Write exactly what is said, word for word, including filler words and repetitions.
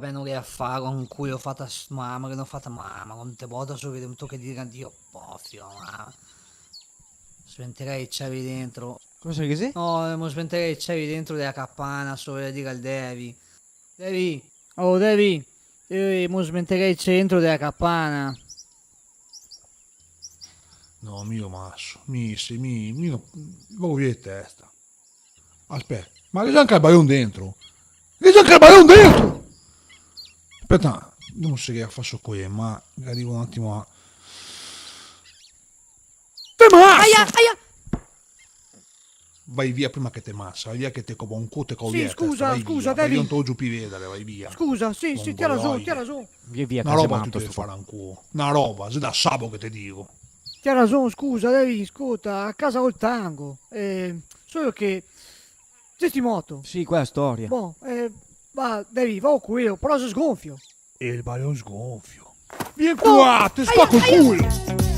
Beh, no ghe a fa, co un culo fata s-, mama, che no fata, mama, quante volte so che te toca dire addio, po, fio, mama. Smentegai e ciavi dentro. Cosa che sì? No, eh, mo smentegai e ciavi dentro dea capana, so, voio dire al Devi. Devi! Oh, Devi! Eh, mo smentegai e ciavi dentro dea capana. No, mi lo maso, mi, se, mi, mi no, vago via de testa. Aspeta, ma ghe xe anca el balon dentro? Ghe xe anca el balon dentro! Aspeta, no so che faso co le man, che rivo un atimo a... Te maso! Aia, aia! Vai via prima che te masa, vai via che te cobo un cu, te cobo via, scusa, vai via, scusa, vai via, Devi. No te vojo pì vedare, vai via. Scusa, sì, sì, te ga rason, te ga rason. Via, via, che xe mato sto qua. Na roba te devi fare ancora. Na roba, xe da sabo che te digo. Te ga rason, scusa, Devi, scolta, a casa go el tango. Eh, solo che... Te si moto? Sì, qua xe storia. Bon, eh, va, Devi, vago co el, però so sgonfio. E el balon sgonfio. Vien qua, te spaco el culo!